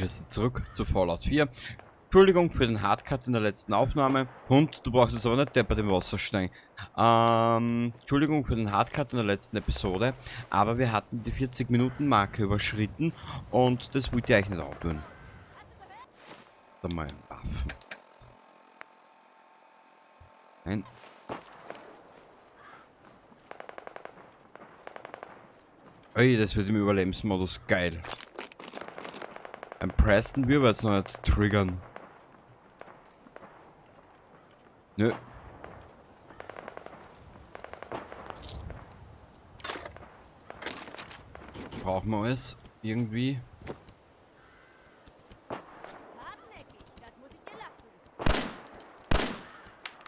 begrüße zurück zu Fallout 4. Entschuldigung für den Hardcut in der letzten Aufnahme. Hund, du brauchst es aber nicht deppert im Wasser stehen. Entschuldigung für den Hardcut in der letzten Episode, aber wir hatten die 40-Minuten-Marke überschritten und das wollte ich eigentlich nicht antun. Da mal Waffen. Nein. Ey, das wird im Überlebensmodus geil. Ein Preston wir jetzt noch nicht triggern. Nö. Brauchen wir alles irgendwie.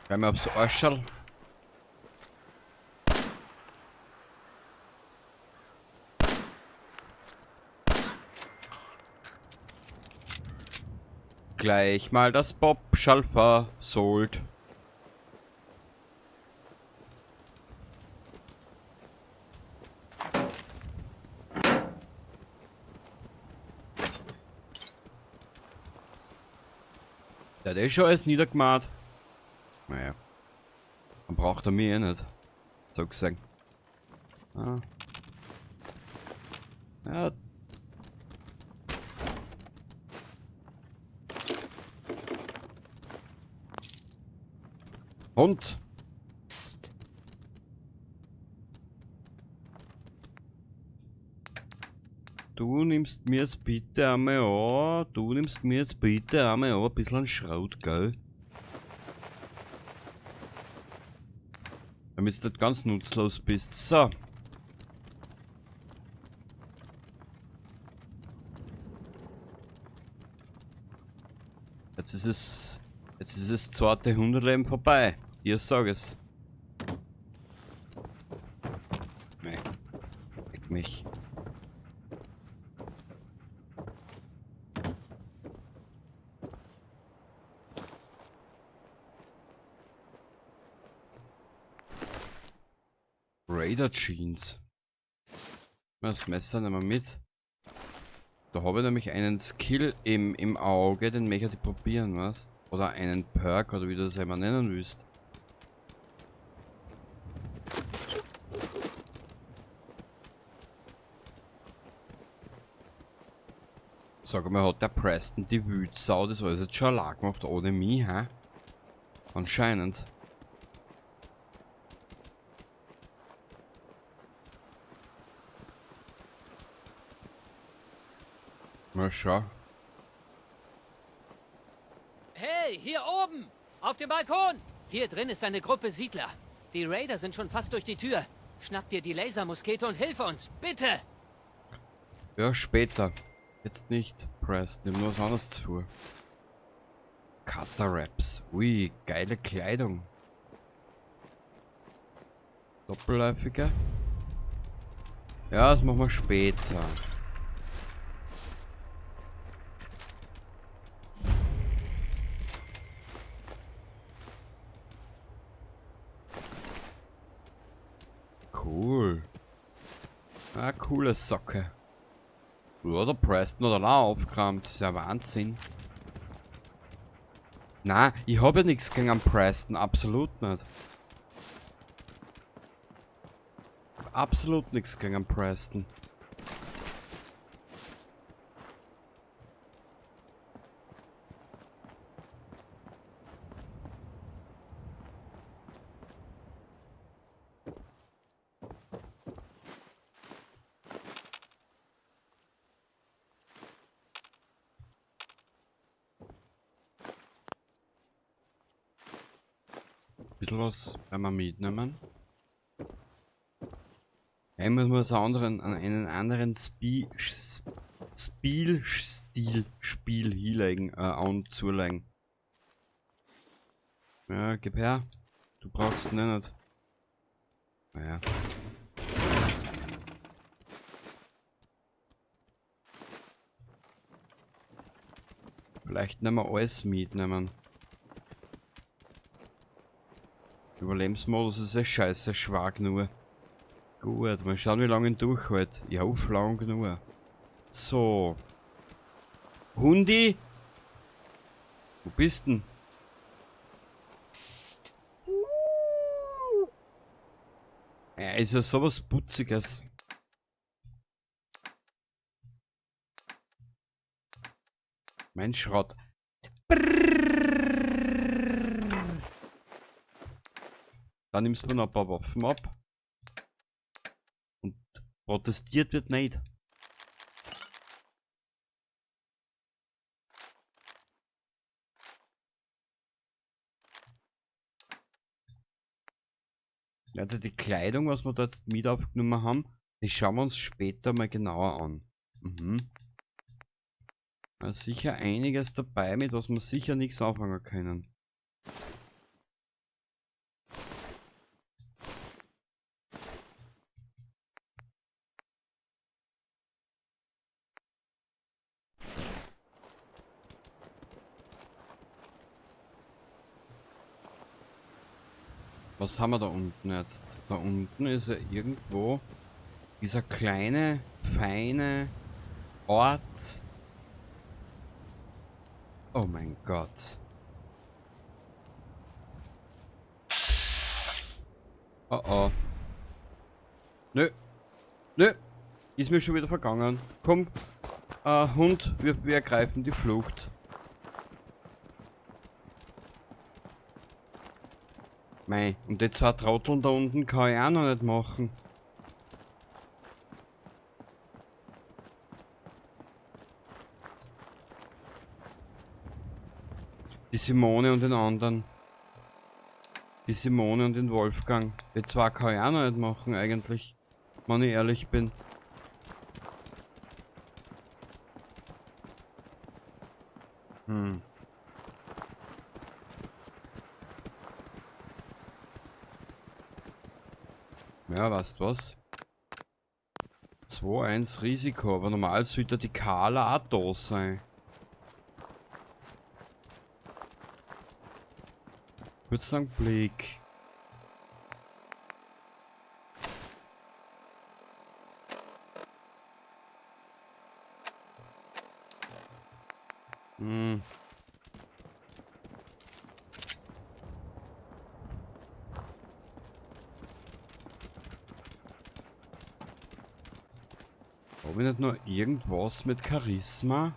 Gehen wir aufs Arscherl. Gleich mal das Bob-Schall versohlt. Der hat eh schon alles niedergemacht. Naja. Dann braucht er mich eh nicht. So gesagt. Ah. Ja. Hund. Psst. Du nimmst mir jetzt bitte einmal an. Du nimmst mir jetzt bitte einmal an. Ein bisschen Schrot, gell? Damit du nicht ganz nutzlos bist. So. Jetzt ist es zweite Hundeleben vorbei. Ich sag es. Nee. Leck mich. Raider Jeans. Das Messer nehmen wir mit. Da habe ich nämlich einen Skill im Auge, den möchte ich probieren, weißt? Oder einen Perk, oder wie du das immer nennen willst. Sag mal, hat der Preston die Wildsau das alles jetzt schon allein gemacht ohne mich, hä? Anscheinend. Mal schauen. Hey, hier oben! Auf dem Balkon! Hier drin ist eine Gruppe Siedler. Die Raider sind schon fast durch die Tür. Schnapp dir die Lasermuskete und hilf uns, bitte! Ja, später. Jetzt nicht, Preston. Nimm nur was anderes zu. Cutter Wraps. Ui, geile Kleidung. Doppelläufige. Ja, das machen wir später. Cool. Ah, coole Socke. Ja, der Preston hat auch aufgeräumt. Das ist ja Wahnsinn. Na, ich hab ja nichts gegen einen Preston. Absolut nicht. Absolut nichts gegen einen Preston. Bisschen was werden wir mitnehmen. Ja, ich muss mir so einen anderen Spielstil, Spiel hinlegen, und zulegen. Ja, gib her. Du brauchst ihn nicht. Naja. Vielleicht nehmen wir alles mitnehmen. Überlebensmodus ist eh scheiße schwach nur. Gut, mal schauen, wie lange ich durchhalte. Ich hoffe, lang genug. So. Hundi? Wo bist denn? Psst. Ja, ist ja sowas Putziges. Mein Schrott. Da nimmst du noch ein paar Waffen ab. Und protestiert wird nicht. Ja, die Kleidung, was wir da jetzt mit aufgenommen haben, die schauen wir uns später mal genauer an. Mhm. Da ist sicher einiges dabei, mit was wir sicher nichts anfangen können. Was haben wir da unten jetzt? Da unten ist ja irgendwo dieser kleine, feine Ort. Oh mein Gott. Oh oh. Nö. Nö. Ist mir schon wieder vergangen. Komm, Hund, wir ergreifen die Flucht. Mei, und die zwei Trotteln da unten kann ich auch noch nicht machen. Die Simone und den anderen. Die Simone und den Wolfgang. Die zwei kann ich auch noch nicht machen eigentlich. Wenn ich ehrlich bin. Hm. Ja, weißt du was? 2-1 Risiko, aber normal sollte die Carla auch da sein. Ich würd sagen, Blick. Hm. Hab ich nicht noch irgendwas mit Charisma?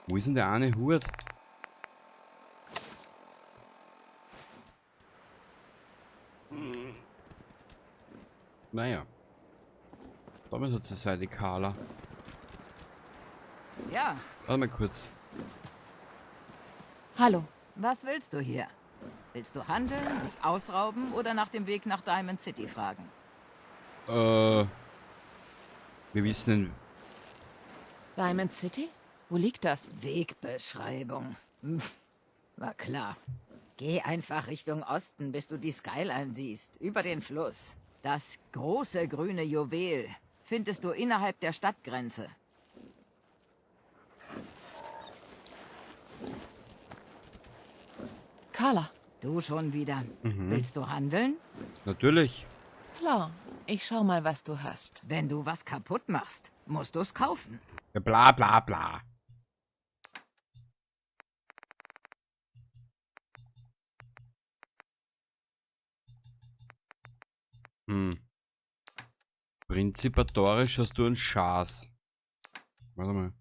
Wo ist denn der eine Hut? Naja. Damit hat sie Seite Carla. Ja. Warte mal kurz. Hallo. Was willst du hier? Willst du handeln, mich ausrauben oder nach dem Weg nach Diamond City fragen? Wir wissen nicht. Diamond City? Wo liegt das? Wegbeschreibung. War klar. Geh einfach Richtung Osten, bis du die Skyline siehst. Über den Fluss. Das große grüne Juwel findest du innerhalb der Stadtgrenze. Carla. Du schon wieder. Willst du handeln? Natürlich. Klar. Ich schau mal, was du hast. Wenn du was kaputt machst, musst du's kaufen. Ja, bla bla bla. Hm. Prinzipatorisch hast du einen Schaß. Warte mal.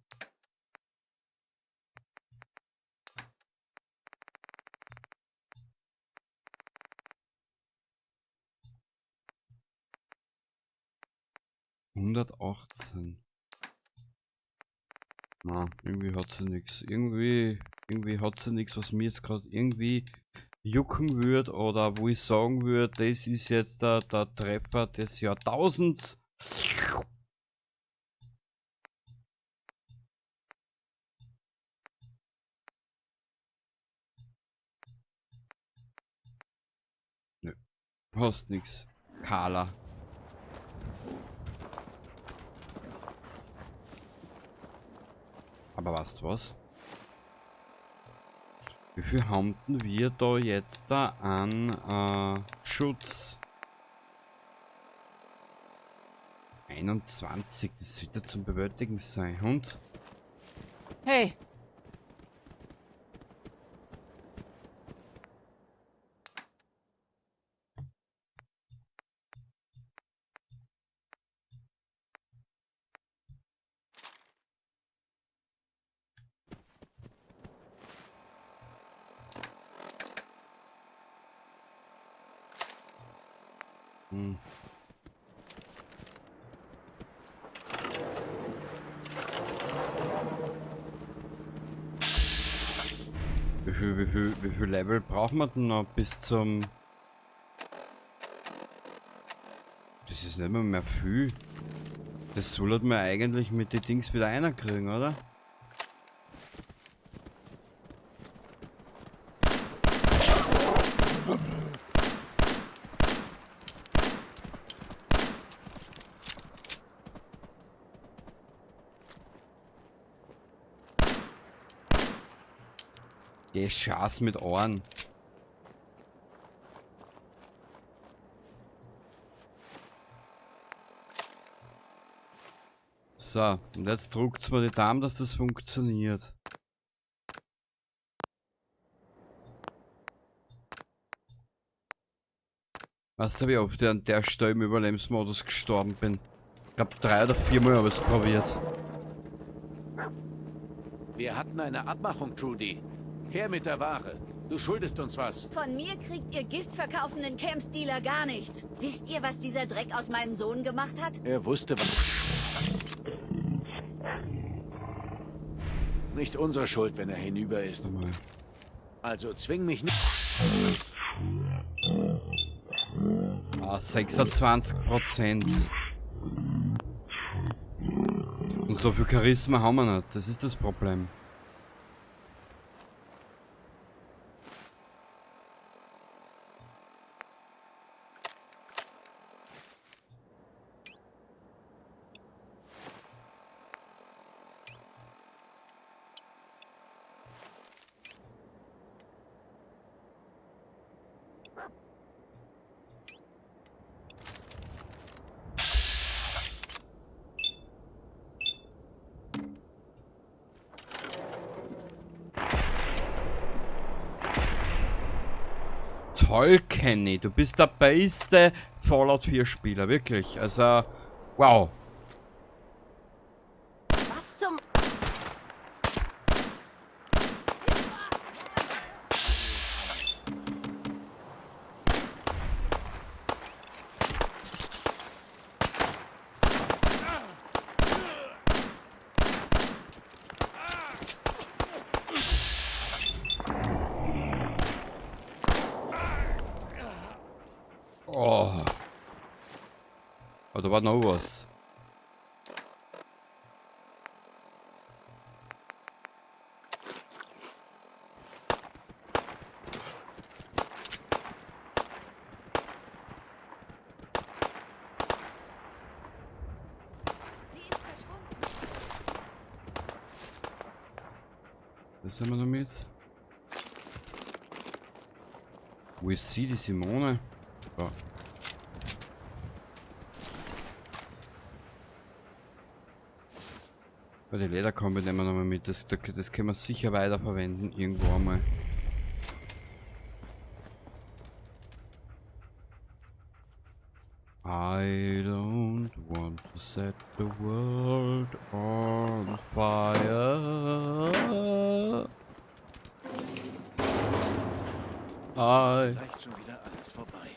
118. Na, irgendwie hat sie nix. Irgendwie hat sie nix, was mir jetzt grad irgendwie jucken würd oder wo ich sagen würd, das ist jetzt der Treffer des Jahrtausends. Nö, hast nix, Carla. Aber weißt du was? Wie viel haben denn wir da jetzt da an Schutz? 21, das wird ja zum Bewältigen sein. Hund? Hey! Hm. Wie viel Level braucht man denn noch bis zum... Das ist nicht mehr viel. Das soll man eigentlich mit den Dings wieder einkriegen, oder? Geh Schaß mit Ohren. So, und jetzt druckt's mir die Daumen, dass das funktioniert. Weißt du, wie oft ich an der Stelle im Überlebensmodus gestorben bin? Ich glaub, 3 oder 4 Mal habe ich's probiert. Wir hatten eine Abmachung, Trudy. Her mit der Ware. Du schuldest uns was. Von mir kriegt ihr giftverkaufenden Camps-Dealer gar nichts. Wisst ihr, was dieser Dreck aus meinem Sohn gemacht hat? Er wusste was. Nicht unsere Schuld, wenn er hinüber ist. Also zwing mich nicht. Ah, 26%. Und so viel Charisma haben wir nicht. Das ist das Problem. Toll, Kenny. Du bist der beste Fallout 4 Spieler, wirklich. Also, wow. Was zum... Oh. Aber da war noch was. Sie ist verschwunden. Das haben wir noch mit. Wo ist sie, die Simone? Ja. Bei der Lederkombi nehmen wir nochmal mit. Das können wir sicher weiterverwenden irgendwo einmal. I don't want to set the world on fire. Vielleicht schon wieder alles vorbei.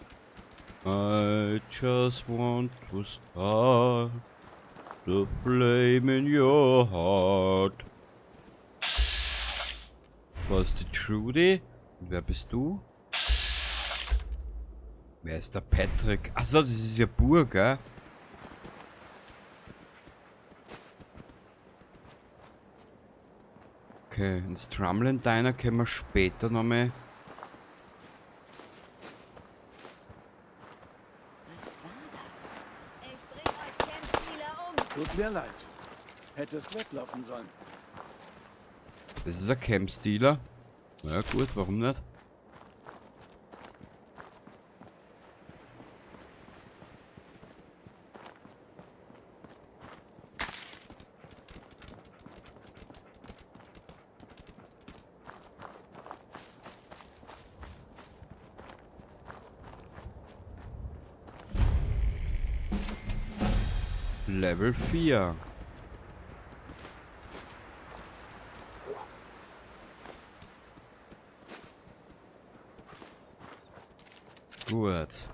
I just want to start the flame in your heart. Was ist die Trudy? Und wer bist du? Wer ist der Patrick? Achso, das ist ja Bur, gell? Okay, ins Drumlin Diner können wir später nochmal. Was war das? Ich bring euch Camp-Spieler um. Tut mir leid. Hättest weglaufen sollen. Das ist ein Camp-Stealer. Na ja, gut, warum nicht? Level 4. Gut.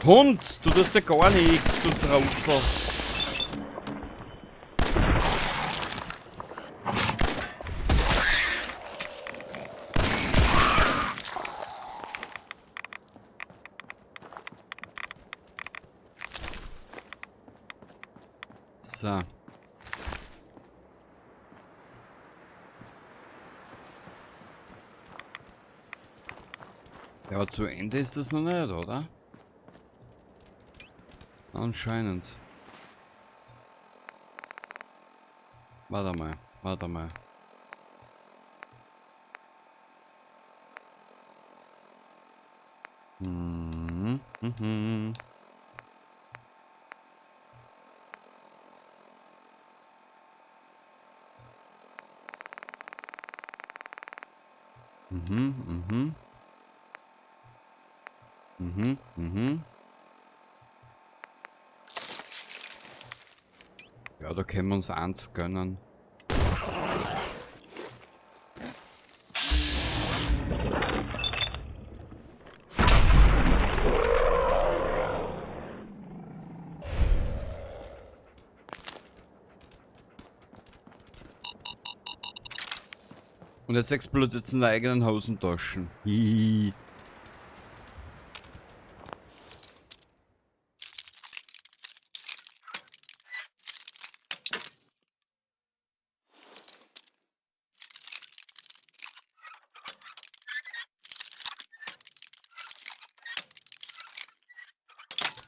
Hund, du tust ja gar nichts, du Trottel. So. Ja, aber zu Ende ist das noch nicht, oder? Anscheinend. Warte mal, warte mal. Mhm, mhm. Mhm, mhm. Mhm, mhm. Ja, da können wir uns eins gönnen. Und jetzt explodiert es in der eigenen Hosentaschen. Hihi.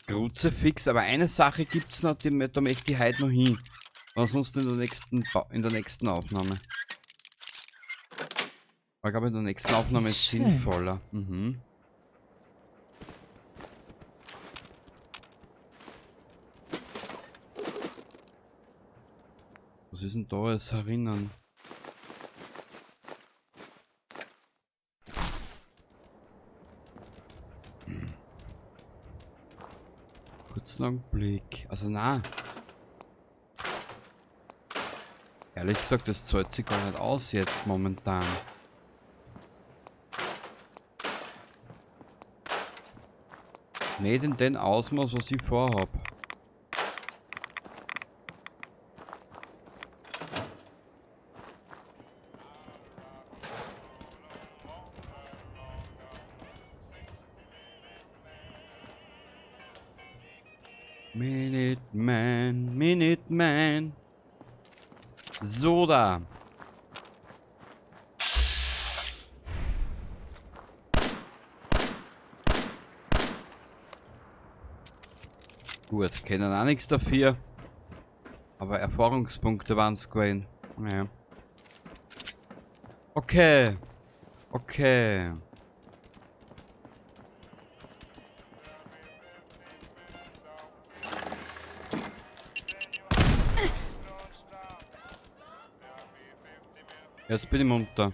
Kruzifix, aber eine Sache gibt's noch, die, da möchte ich heute noch hin. Ansonsten in der nächsten Aufnahme. Aber ich glaube, in der nächsten Aufnahme ist Schön. sinnvoller. Mhm. Was ist denn da alles herinnen? Kurzen Augenblick. Also na. Ehrlich gesagt, das zahlt sich gar nicht aus jetzt momentan. Nicht in den Ausmaß, was ich vorhab. Minuteman, Minuteman. So da. Gut, können auch nichts dafür. Aber Erfahrungspunkte waren's gewesen. Ja. Okay. Okay. Jetzt bin ich munter.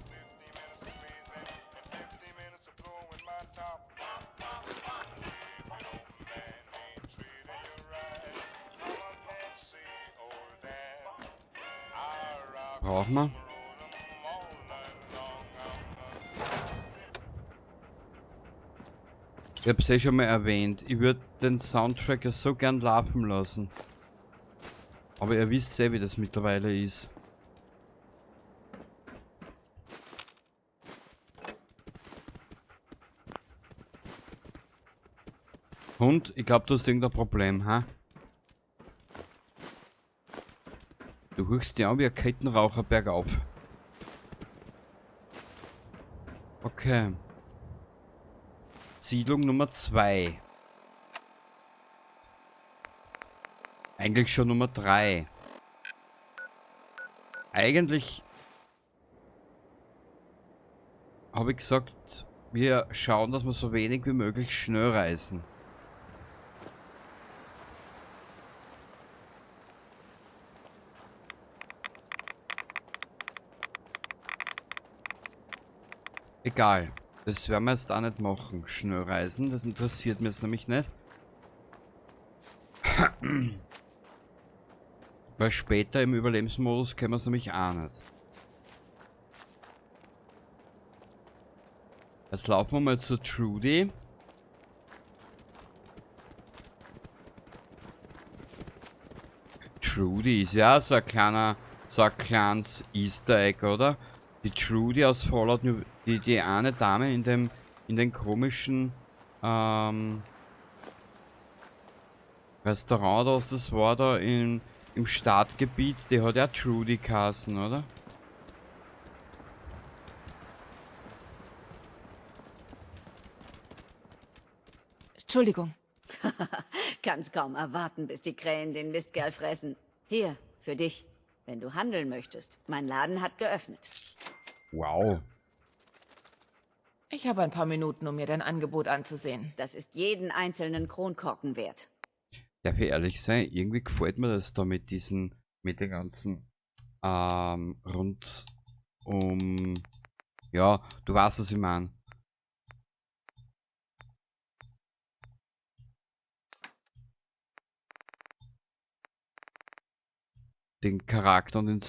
Brauchen wir. Ich hab's eh schon mal erwähnt, ich würd den Soundtrack ja so gern laufen lassen. Aber ihr wisst eh, wie das mittlerweile ist. Hund, ich glaub, du hast irgendein Problem, ha? Du huchst dich an wie ein Kettenraucher bergauf. Okay. Siedlung Nummer 2. Eigentlich schon Nummer 3. Eigentlich habe ich gesagt, wir schauen, dass wir so wenig wie möglich schnell reisen. Egal, das werden wir jetzt auch nicht machen. Schnell reisen, das interessiert mich jetzt nämlich nicht. Weil später im Überlebensmodus können wir es nämlich auch nicht. Jetzt laufen wir mal zu Trudy. Trudy ist ja so ein kleiner, so ein kleines Easter Egg, oder? Die Trudy aus Fallout New, die eine Dame in dem komischen Restaurant, was das war da im Startgebiet, die hat ja Trudy geheißen, oder? Entschuldigung. Kann's kaum erwarten, bis die Krähen den Mistkerl fressen. Hier, für dich, wenn du handeln möchtest. Mein Laden hat geöffnet. Wow. Ich habe ein paar Minuten, um mir dein Angebot anzusehen. Das ist jeden einzelnen Kronkorken wert. Darf ich ehrlich sein, irgendwie gefällt mir das da mit diesen, mit den ganzen rund um, ja, du weißt, was ich meine. Den Charakter und den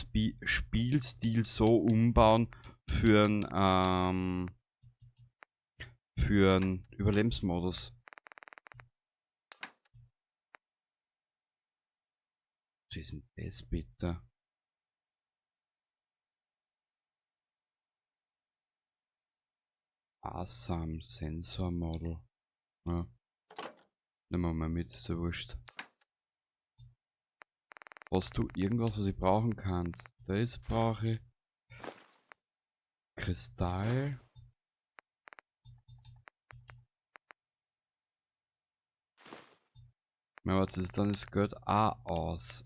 Spielstil so umbauen für einen Überlebensmodus. Was ist denn das bitte? Awesome Sensor Model. Ja. Nehmen wir mal mit, ist ja wurscht. Hast du irgendwas, was ich brauchen kann? Das brauche ich. Kristall. Ja, was ist dann? Das gehört auch aus.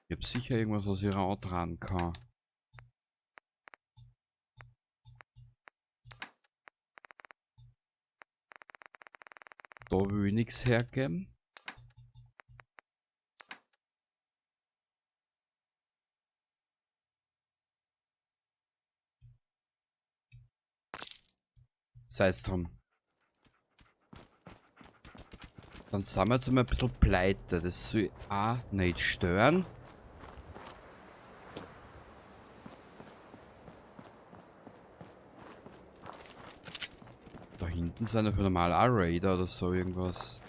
Ich hab sicher irgendwas, was ich dran kann. Da will ich nichts hergeben. Sei's drum. Dann sind wir jetzt einmal ein bisschen pleite. Das soll auch nicht stören. Da hinten sind ja normal auch Raider oder so irgendwas.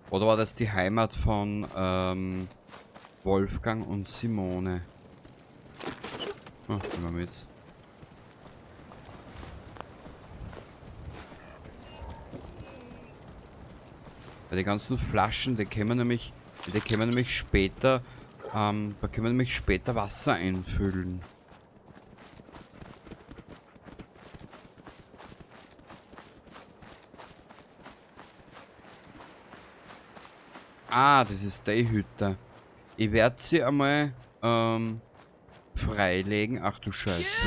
Oder war das die Heimat von Wolfgang und Simone? Oh, nehmen wir mit. Weil die ganzen Flaschen, die können wir nämlich, später, da können wir nämlich später Wasser einfüllen. Ah, das ist die Hütte. Ich werde sie einmal freilegen. Ach du Scheiße.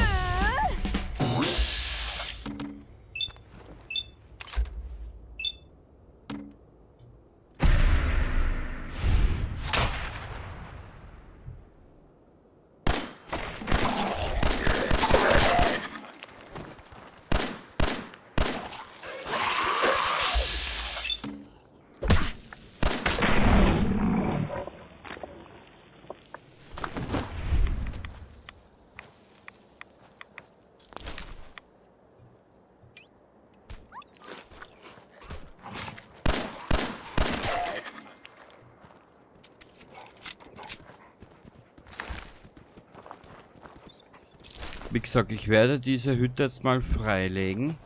Wie gesagt, ich werde diese Hütte jetzt mal freilegen.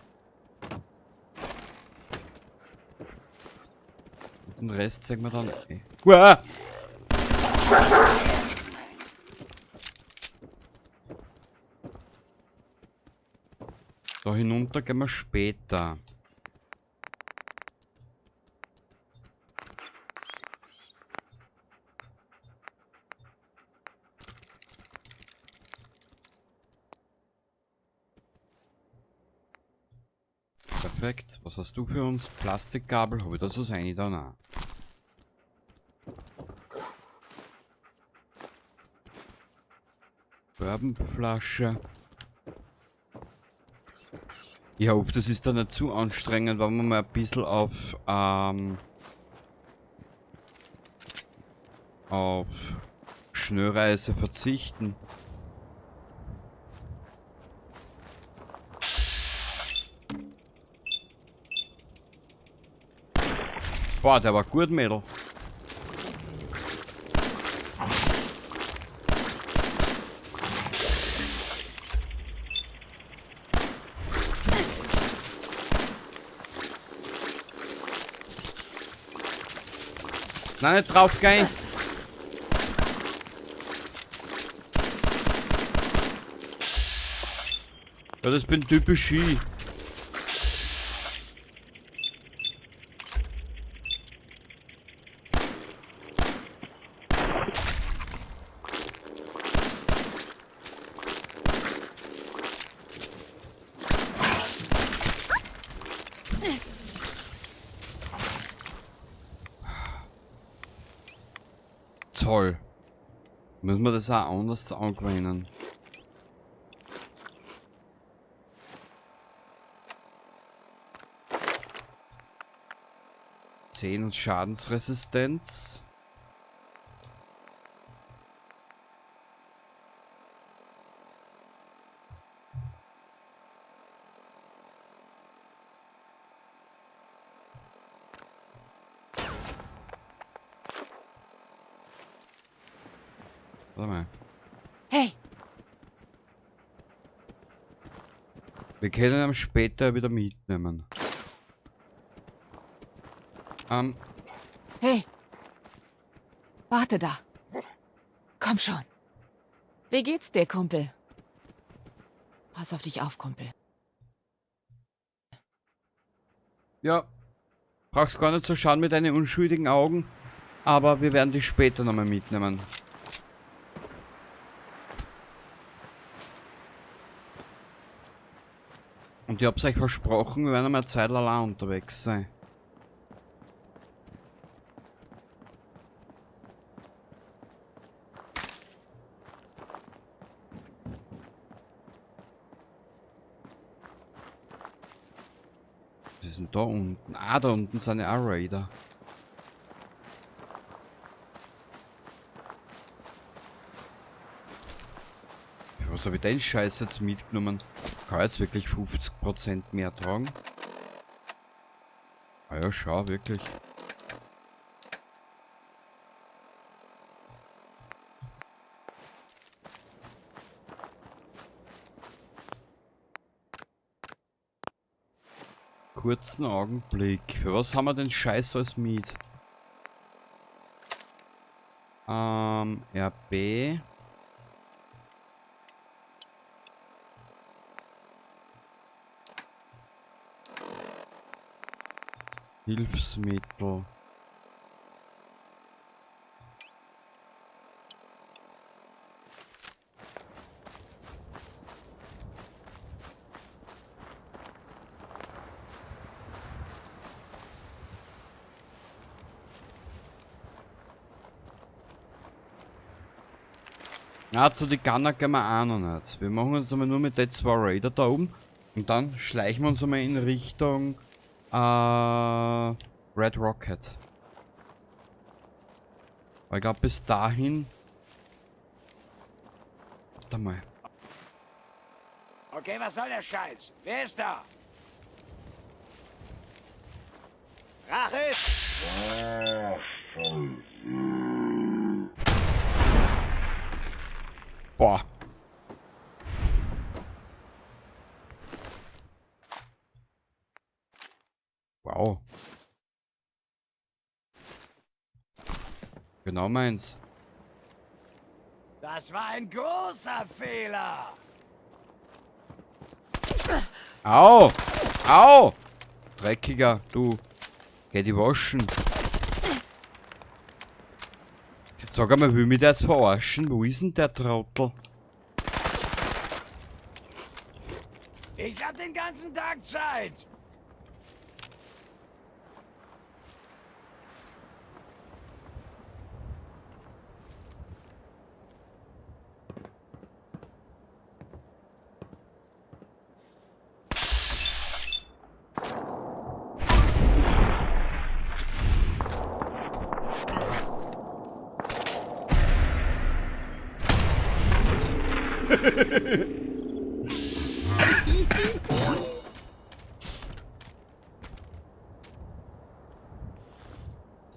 Und den Rest zeigen wir dann. Uah! Da hinunter gehen wir später. Perfekt. Was hast du für uns? Plastikgabel. Habe ich das was rein da? Nein. Bourbonflasche. Ich hoffe, das ist dann nicht zu anstrengend, wenn wir mal ein bisschen auf Schnellreise verzichten. Boah, der war gut, Mädel. Nein, nicht drauf gehen. Ja, das bin typisch ich. Toll. Müssen wir das auch anders angewöhnen. Zehn und Schadensresistenz. Warte mal. Hey! Wir können ihn später wieder mitnehmen. Hey! Warte da! Komm schon! Wie geht's dir, Kumpel? Pass auf dich auf, Kumpel. Ja. Brauchst gar nicht so schauen mit deinen unschuldigen Augen. Aber wir werden dich später nochmal mitnehmen. Und ich hab's euch versprochen, wir werden einmal eine Zeit allein unterwegs sein. Was ist denn da unten? Ah, da unten sind ja auch Raider. Was hab ich den Scheiß jetzt mitgenommen? Kann jetzt wirklich 50% mehr tragen? Ah ja, schau, wirklich. Kurzen Augenblick. Für was haben wir den Scheiß alles mit? RB. Hilfsmittel. Ja, zu die Gunner gehen wir auch noch nicht. Wir machen uns einmal nur mit den zwei Raider da oben. Und dann schleichen wir uns einmal in Richtung Red Rocket. Weil ich glaub, bis dahin... Warte mal. Okay, was soll der Scheiß? Wer ist da? Rache! Boah. Wow. Genau meins. Das war ein großer Fehler. Au! Au! Dreckiger, du. Geh die waschen. Sag einmal, will mich das verarschen? Wo ist denn der Trottel? Ich hab den ganzen Tag Zeit.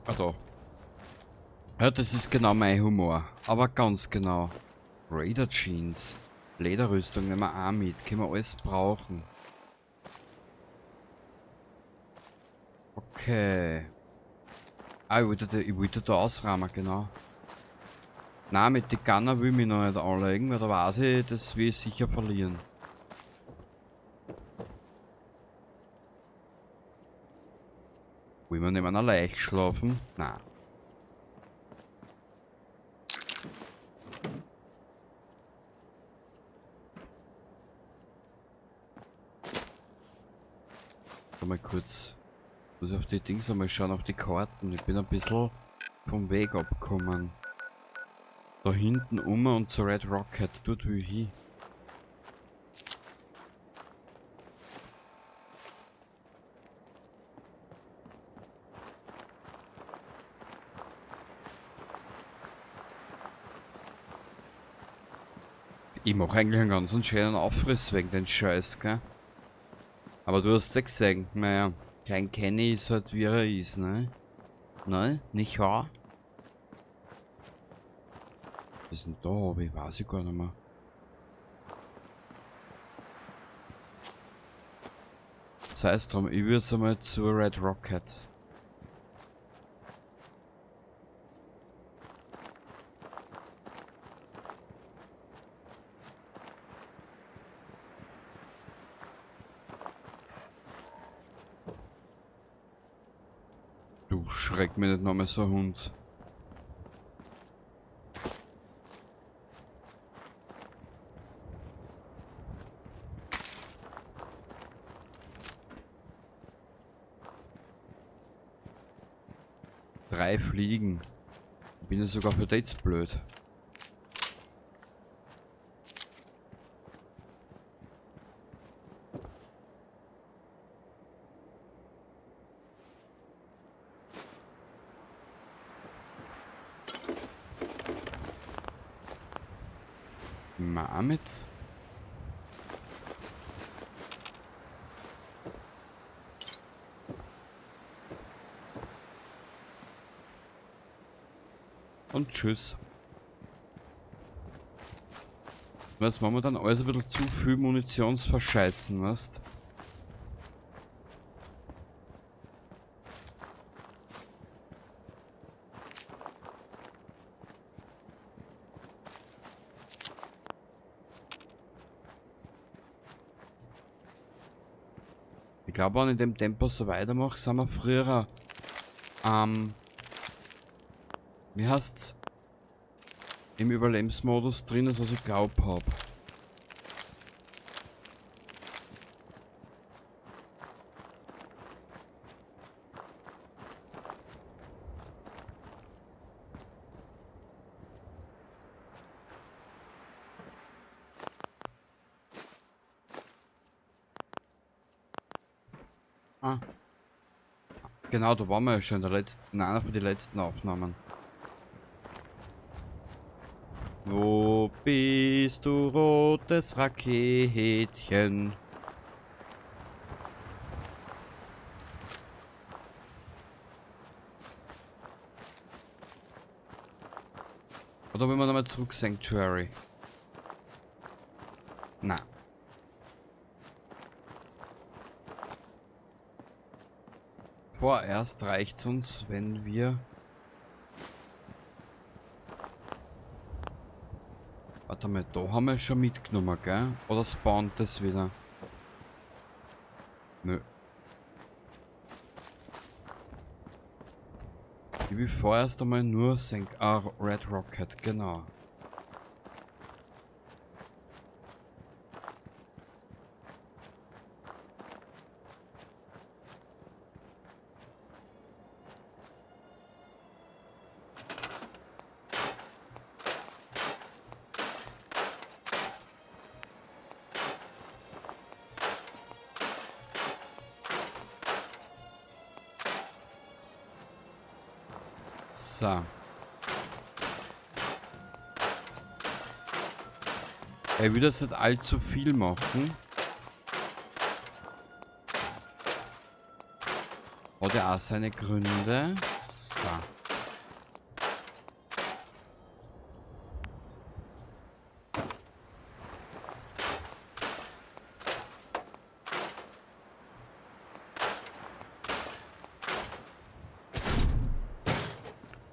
Ah, da. Ja, das ist genau mein Humor. Aber ganz genau. Raider Jeans. Lederrüstung nehmen wir auch mit. Können wir alles brauchen. Okay. Ah, ich wollte da ausräumen, genau. Nein, mit den Gunner will ich mich noch nicht anlegen, weil da weiß ich, das will ich sicher verlieren. Wollen wir neben einer Leiche schlafen? Nein. Mal kurz. Muss auf die Dings einmal schauen, auf die Karten. Ich bin ein bisschen vom Weg abgekommen. Da hinten um und zur Red Rocket. Dort will ich hin. Ich mach eigentlich einen ganz schönen Aufriss wegen den Scheiß, gell? Aber du hast es gesehen, naja, Klein Kenny ist halt wie er ist, ne? Ne? Nicht wahr? Was ist denn da? Aber ich weiß ich gar nicht mehr. Das heißt drum, ich würde jetzt einmal zur Red Rocket. Du schreck mich nicht nochmal so ein Hund. Drei Fliegen. Ich bin ja sogar für Dates blöd. Marmit. Und tschüss. Was machen wir dann alles ein bisschen zu viel Munitionsverscheißen, weißt? Ich glaube, wenn ich in dem Tempo so weitermache, sind wir früher, wie heißt's? Im Überlebensmodus drin, als was ich glaub hab. Ah. Genau, da waren wir ja schon in der letzten, in einer von den letzten Aufnahmen. Wo bist du, rotes Raketchen? Oder wollen wir nochmal zurück, Sanctuary? Na. Vorerst reicht's uns, wenn wir Warte mal, da haben wir schon mitgenommen, gell? Oder spawnt das wieder? Nö. Ich will vorerst einmal nur Red Rocket, genau. So. Er will das nicht allzu viel machen. Hat er auch seine Gründe. So.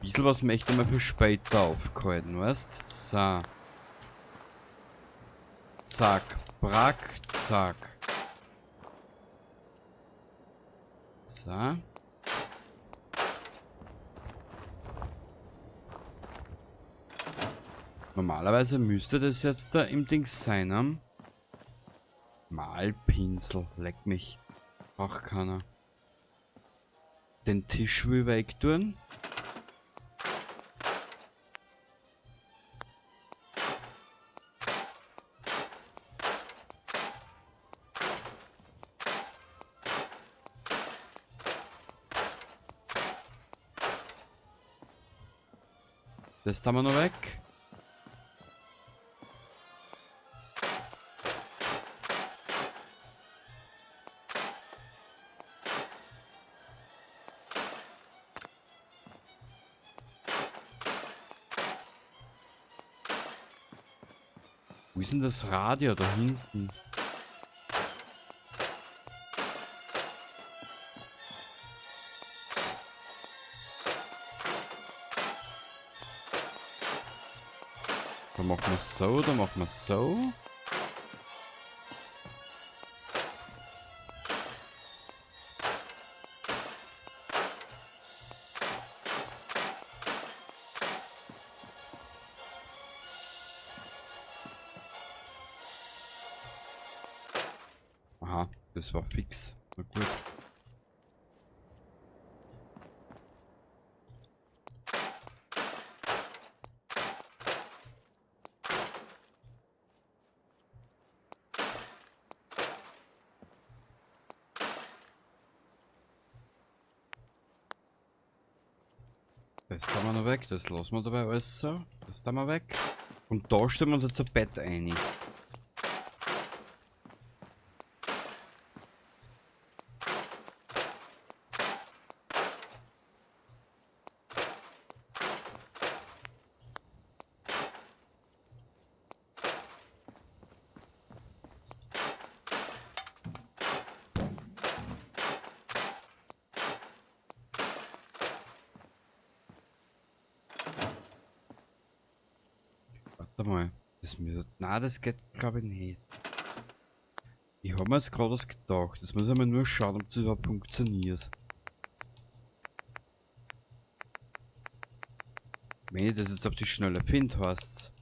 Bisschen was möchte man für später aufgehalten, weißt? So. Zack, brack, zack. So. Normalerweise müsste das jetzt da im Ding sein, ne? Malpinsel, leck mich. Braucht keiner. Den Tisch will ich weg tun. Das haben wir noch weg. Wo ist denn das Radio da hinten? Da machen wir so, da machen wir so. Aha, das war fix. Na gut. Das haben wir noch weg, das lassen wir dabei alles so. Das haben wir weg. Und da stellen wir uns jetzt ein Bett ein. Warte mal, das müsste. Nein, das geht glaube ich nicht. Ich habe mir jetzt gerade was gedacht. Das muss ich mal nur schauen, ob das überhaupt funktioniert. Wenn ich das jetzt auf die Schnelle finde, heißt's.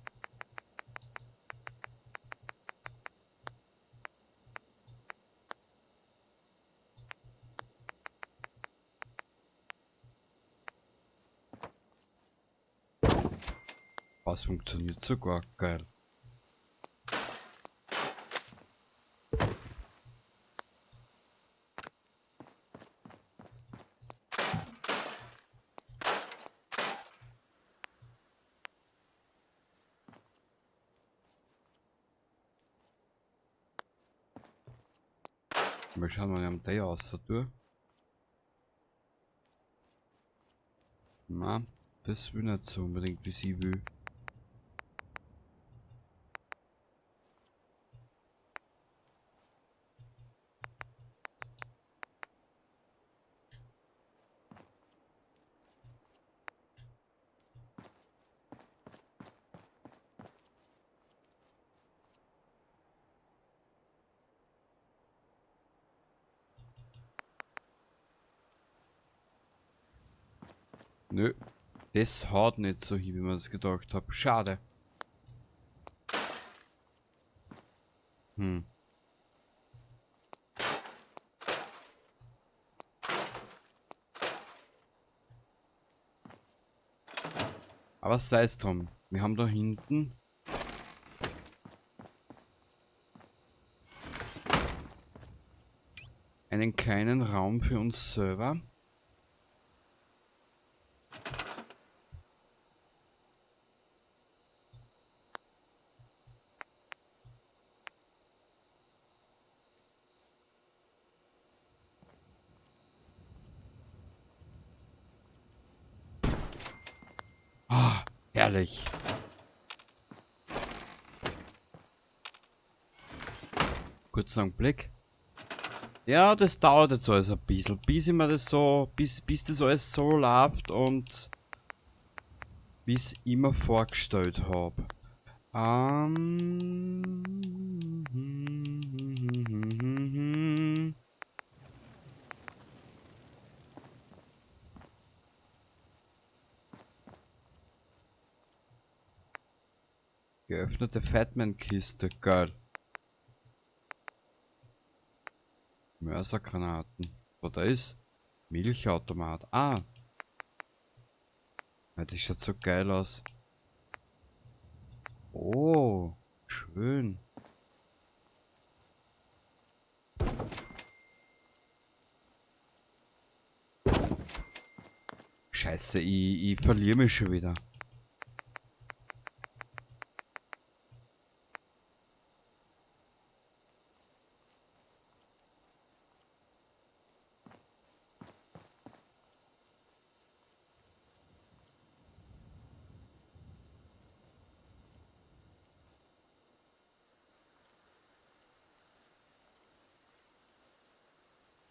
Was funktioniert sogar geil. Mal schauen, was ich am Day außer tue. Na, das will nicht so unbedingt, wie sie will. Nö, das haut nicht so hin, wie man das gedacht hat. Schade. Aber sei es drum. Wir haben da hinten einen kleinen Raum für uns selber. Ah, herrlich. Kurzen Augenblick. Ja, das dauert jetzt alles ein bisschen, bis immer das so, bis, bis das alles so läuft und bis ich mir vorgestellt hab. Geöffnete Fatman-Kiste, geil. Mörsergranaten. Was da ist? Milchautomat. Ah. Ja, das schaut so geil aus. Oh, schön. Scheiße, ich verliere mich schon wieder.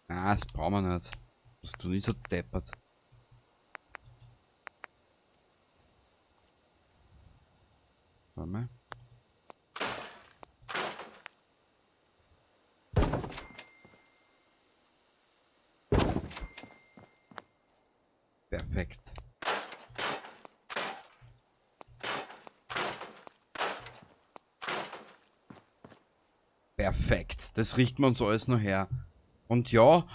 Ah, das brauchen wir nicht. Bist du nicht so deppert. Warte mal. Perfekt. Perfekt. Das richten wir uns alles noch her. Und ja,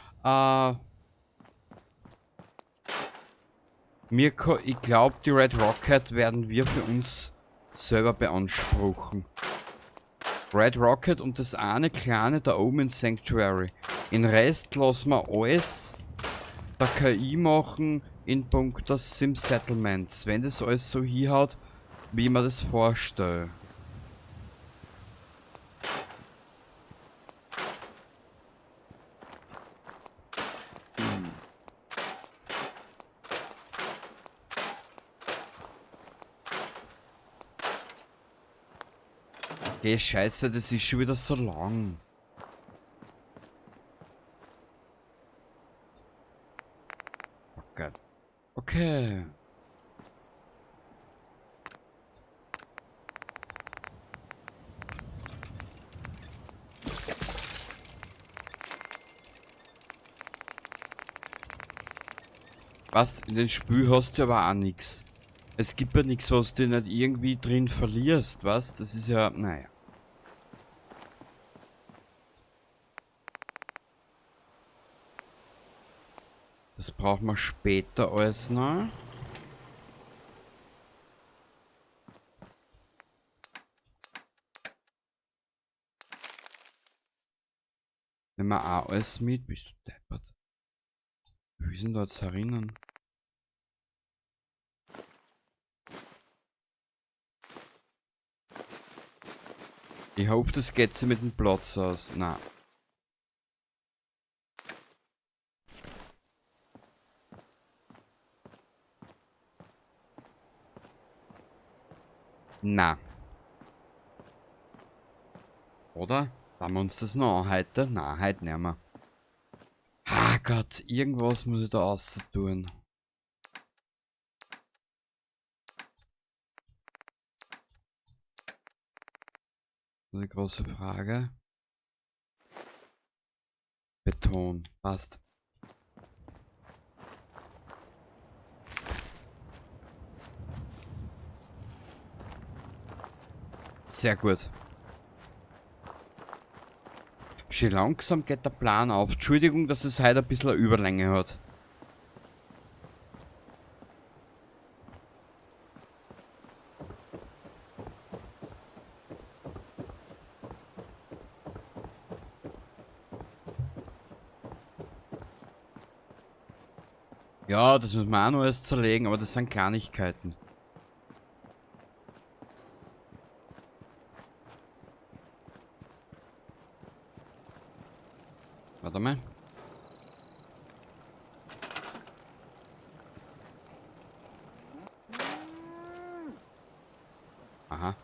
Mirko, ich glaub, die Red Rocket werden wir für uns selber beanspruchen. Red Rocket und das eine kleine da oben in Sanctuary. Den Rest lassen wir alles der KI machen in puncto Sim Settlements, wenn das alles so hinhaut, wie ich mir das vorstelle. Hey, Scheiße, das ist schon wieder so lang. Oh Gott. Okay. Was? In den Spül hast du aber auch nix. Es gibt ja nix, was du nicht irgendwie drin verlierst, was? Das ist ja... Naja. Das brauchen wir später alles noch. Nehmen wir auch alles mit. Bist du deppert? Wie sind da jetzt herinnen? Ich hoffe, das geht sich mit dem Platz aus. Nein. Na. Oder? Haben wir uns das noch an heute? Na, heute nicht mehr. Ah Gott, irgendwas muss ich da außer tun. Eine große Frage. Beton, passt. Sehr gut. Schön langsam geht der Plan auf. Entschuldigung, dass es heute ein bisschen eine Überlänge hat. Ja, das müssen wir auch noch alles zerlegen, aber das sind Kleinigkeiten. Warte mal. Aha.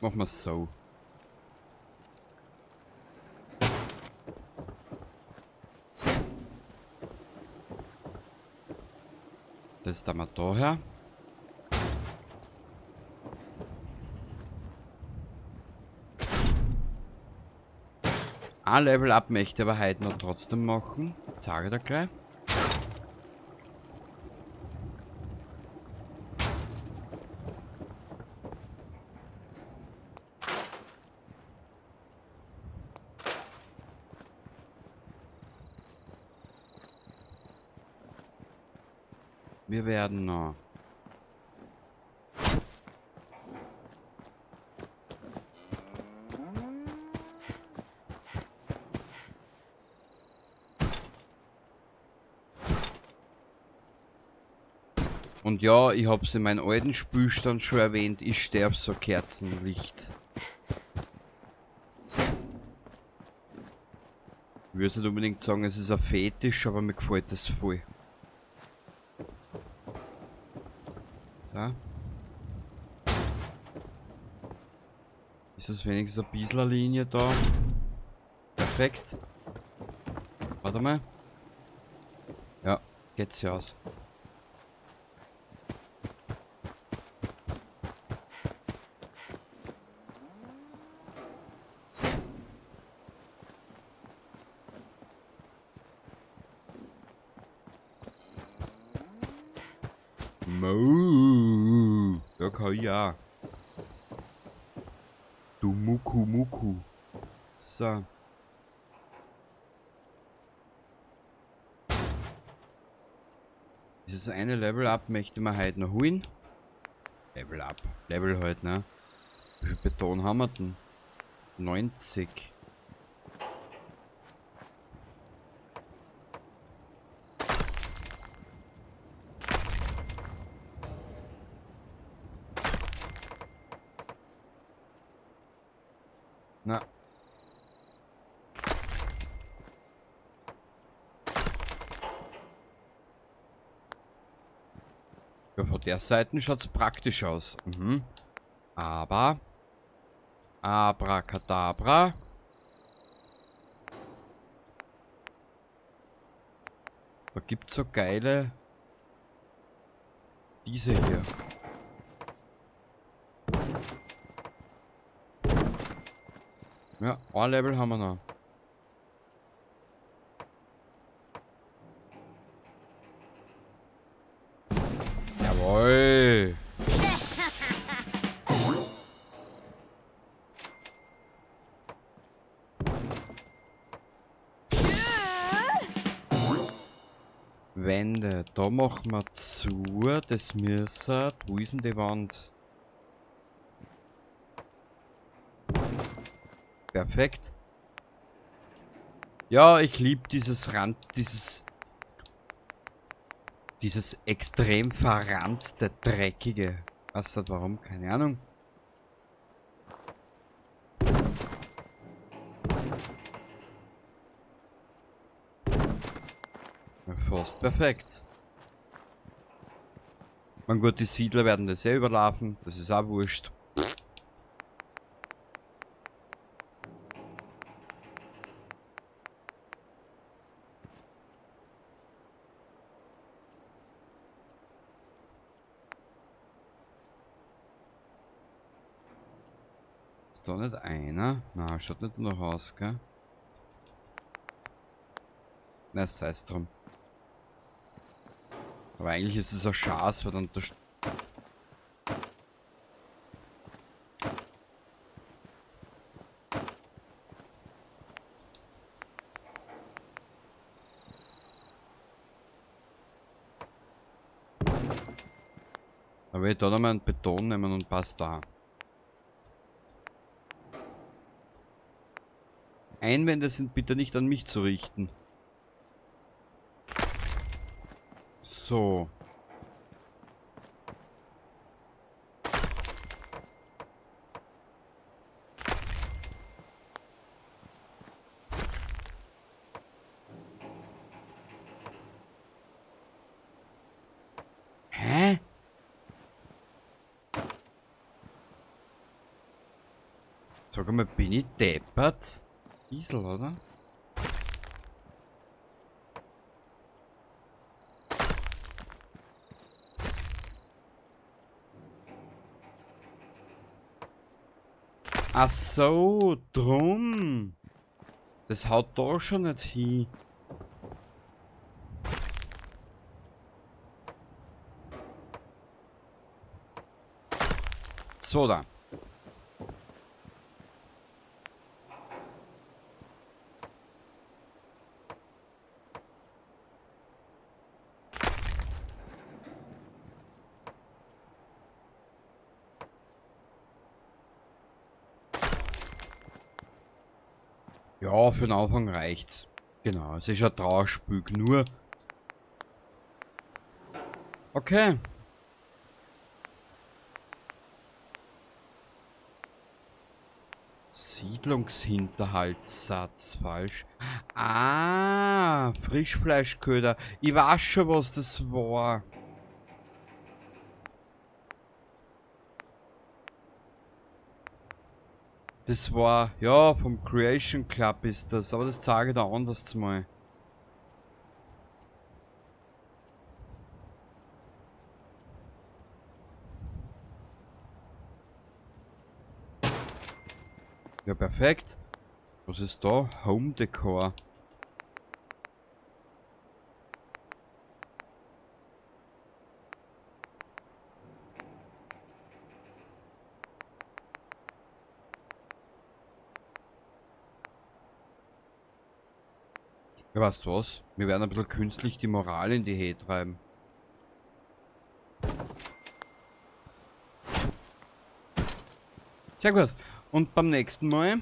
Machen wir es so. Das da mal daher. Ein Level Up möchte ich aber heute noch trotzdem machen. Sage ich da gleich. Wir werden noch. Und ja, ich hab's in meinem alten Spielstand schon erwähnt, ich sterb so Kerzenlicht. Ich würde nicht unbedingt sagen, es ist ein Fetisch, aber mir gefällt das voll. Da. Ist das wenigstens ein bisschen eine Linie da? Perfekt. Warte mal. Ja, geht's ja aus. Mo, da kann ich auch. Du Muku Muku. So. Dieses eine Level Up möchte man heute noch holen. Level Up. Level halt, ne? Wie viel Beton haben wir denn? 90. Na. Ja, von der Seite schaut's praktisch aus. Mhm. Aber Abracadabra. Da gibt's so geile. Diese hier. Ja, ein Level haben wir noch. Jawohl. Wände, da machen wir zu, das müssen. Wo ist denn die Wand? Perfekt. Ja, ich lieb dieses Rand, dieses extrem verranzte, dreckige. Was das, warum? Keine Ahnung. Ja, fast perfekt. Man gut, die Siedler werden das eh überlaufen. Das ist auch wurscht. Ist da nicht einer? Na, schaut nicht noch aus, gell? Na, sei es drum. Aber eigentlich ist es ein Schatz, weil dann da. Aber ich da nochmal einen Beton nehmen und passt da. Einwände sind bitte nicht an mich zu richten. So. Hä? Sag mal, bin ich deppert? Diesel, oder? Ach so, drum. Das haut da schon nicht hin. So da. Ja, für den Anfang reicht's. Genau, es ist ein Trauerspiel, nur. Okay. Siedlungshinterhaltssatz falsch. Ah, Frischfleischköder. Ich weiß schon, was das war. Das war, ja, vom Creation Club ist das, aber das zeige ich da anders mal. Ja, perfekt. Was ist da? Home Decor. Ja, weißt du was? Wir werden ein bisschen künstlich die Moral in die Höhe treiben. Sehr gut. Und beim nächsten Mal?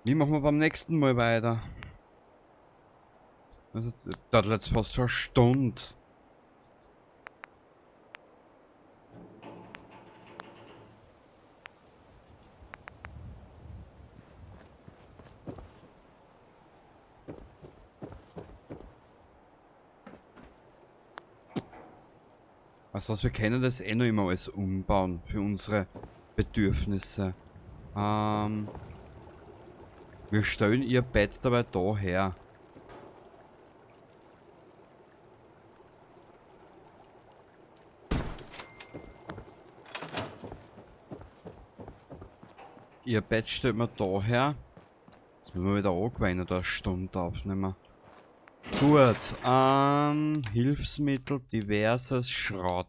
Wie machen wir beim nächsten Mal weiter? Also, das dauert jetzt fast eine Stunde. Weißt du was, wir können das eh noch immer alles umbauen für unsere Bedürfnisse. Wir stellen ihr Bett dabei da her. Ihr Bett stellt man da her. Jetzt müssen wir wieder angewöhnen, da eine Stunde aufnehmen. Gut, Hilfsmittel, diverses Schrott.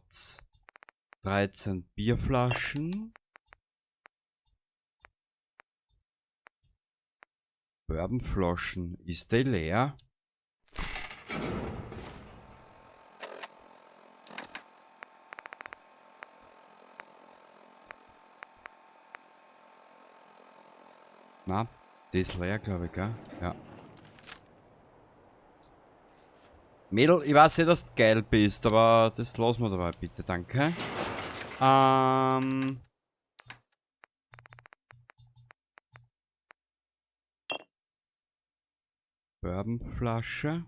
13 Bierflaschen. Bourbonflaschen. Ist die leer? Na, die ist leer, glaub ich, gell? Ja. Mädel, ich weiß nicht, dass du geil bist, aber das lassen wir dabei, bitte, danke. Bourbonflasche.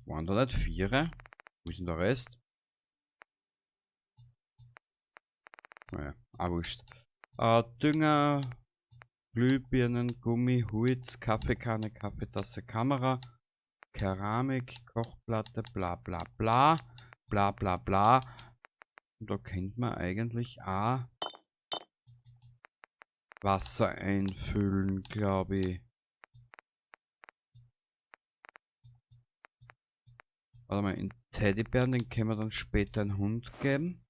Waren da nicht 4? Wo ist denn der Rest? Naja, auch wurscht. Dünger, Glühbirnen, Gummi, Holz, Kaffeekanne, Kaffeetasse, Kamera, Keramik, Kochplatte, bla bla bla, bla bla bla. Und da könnte man eigentlich auch Wasser einfüllen, glaub ich. Warte mal, in Teddybären, den können wir dann später einen Hund geben.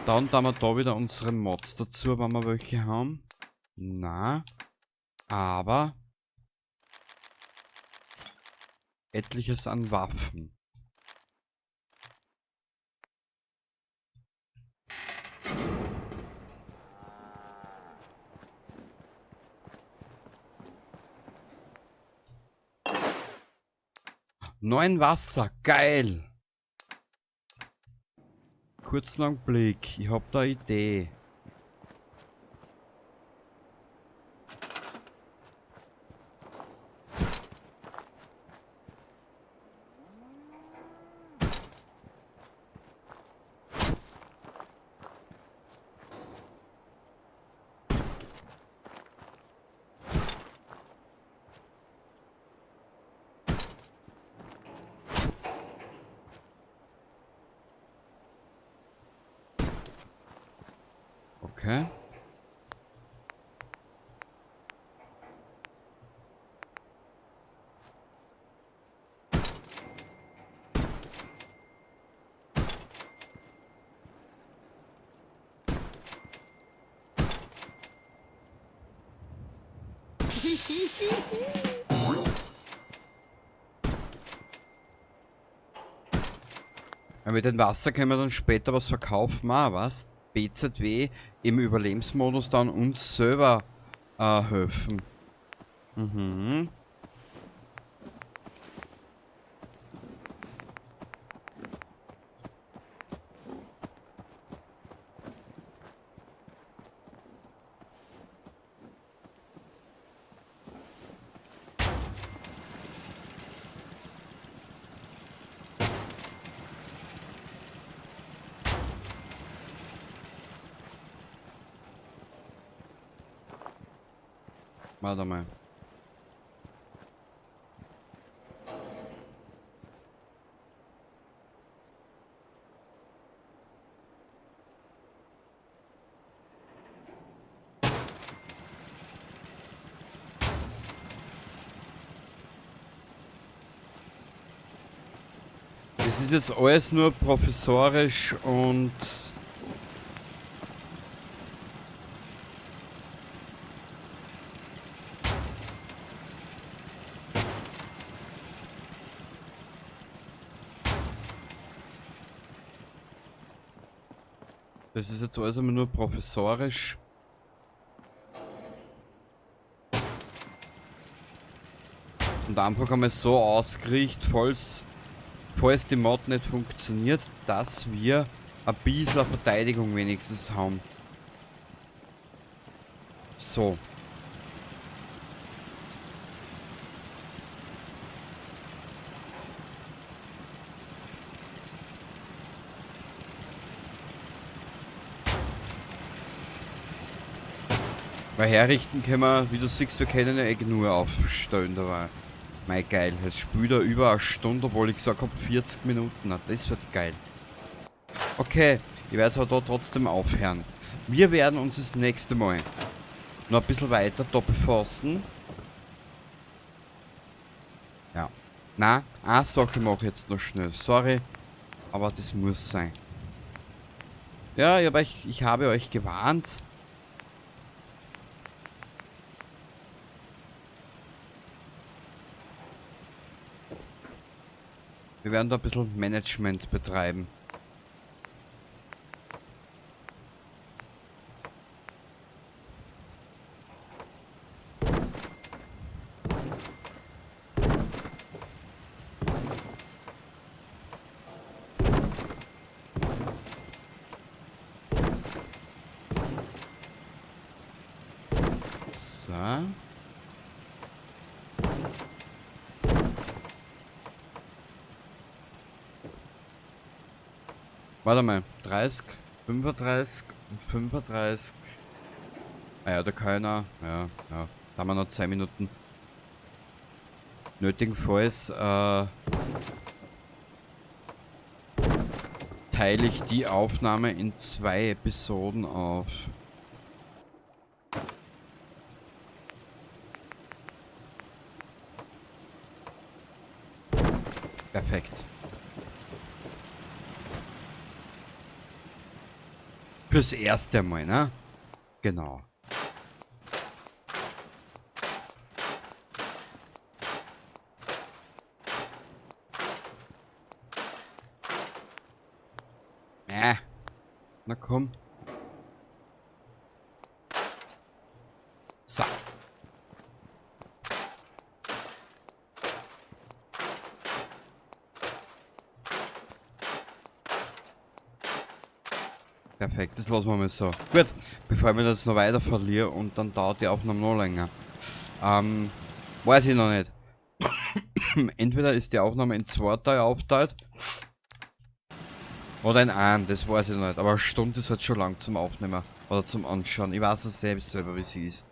Dann tun wir da wieder unsere Mods dazu, wenn wir welche haben. Na, aber etliches an Waffen. Neun Wasser, geil! Kurzen Augenblick, ich hab da eine Idee. Okay. Ja, mit dem Wasser können wir dann später was verkaufen, auch, was? BZW im Überlebensmodus dann uns selber helfen. Mhm. Warte mal. Das ist jetzt alles nur professorisch und das ist jetzt alles immer nur professorisch. Und einfach einmal so ausgerichtet, falls die Mod nicht funktioniert, dass wir ein bisschen Verteidigung wenigstens haben. So. Weil herrichten können wir, wie du siehst, wir können ja eh nur aufstellen dabei. Mei geil, es spielt da über eine Stunde, obwohl ich gesagt habe 40 Minuten. Na, das wird geil. Okay, ich werde es aber da trotzdem aufhören. Wir werden uns das nächste Mal noch ein bisschen weiter da befassen. Ja. Na, eine Sache mache ich jetzt noch schnell. Sorry, aber das muss sein. Ja, ich habe euch gewarnt. Wir werden da ein bisschen Management betreiben. So. Warte mal, 30, 35, 35. Ah ja, da keiner. Ja, ja. Da haben wir noch 2 Minuten. Nötigenfalls teile ich die Aufnahme in 2 Episoden auf. Perfekt. Fürs erste Mal, ne? Genau. Na komm. So. Perfekt, das lassen wir mal so. Gut, bevor ich mich das noch weiter verliere und dann dauert die Aufnahme noch länger. Weiß ich noch nicht. Entweder ist die Aufnahme in 2 Teile aufgeteilt oder in einem, das weiß ich noch nicht. Aber eine Stunde ist halt schon lang zum Aufnehmen oder zum Anschauen. Ich weiß es selbst selber, wie sie ist.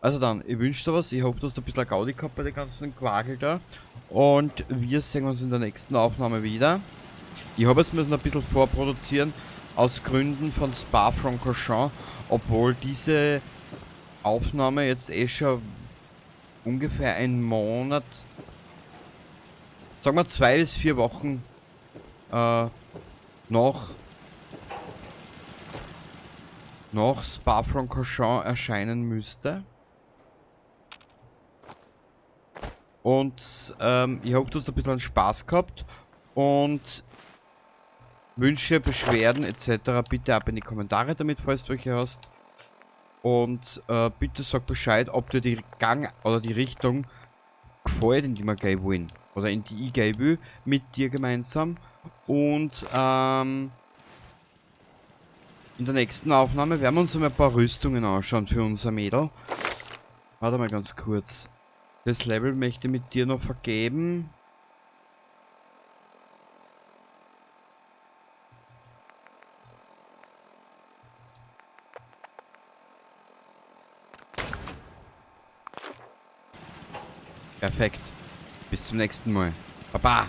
Also dann, ich wünsche dir was. Ich hoffe, du hast ein bisschen Gaudi gehabt bei den ganzen Quagel da. Und wir sehen uns in der nächsten Aufnahme wieder. Ich habe jetzt müssen ein bisschen vorproduzieren, aus Gründen von Spa-Francorchamps, obwohl diese Aufnahme jetzt eh schon ungefähr einen Monat, sagen wir 2 bis 4 Wochen noch Spa-Francorchamps erscheinen müsste. Und ich hoffe, du hast ein bisschen Spaß gehabt und Wünsche, Beschwerden et cetera bitte ab in die Kommentare damit, falls du welche hast. Und bitte sag Bescheid, ob dir die Gang oder die Richtung gefällt, in die wir gehen wollen. Oder in die ich gehen will, mit dir gemeinsam. Und in der nächsten Aufnahme werden wir uns einmal ein paar Rüstungen anschauen für unser Mädel. Warte mal ganz kurz. Das Level möchte ich mit dir noch vergeben. Perfekt. Bis zum nächsten Mal. Baba.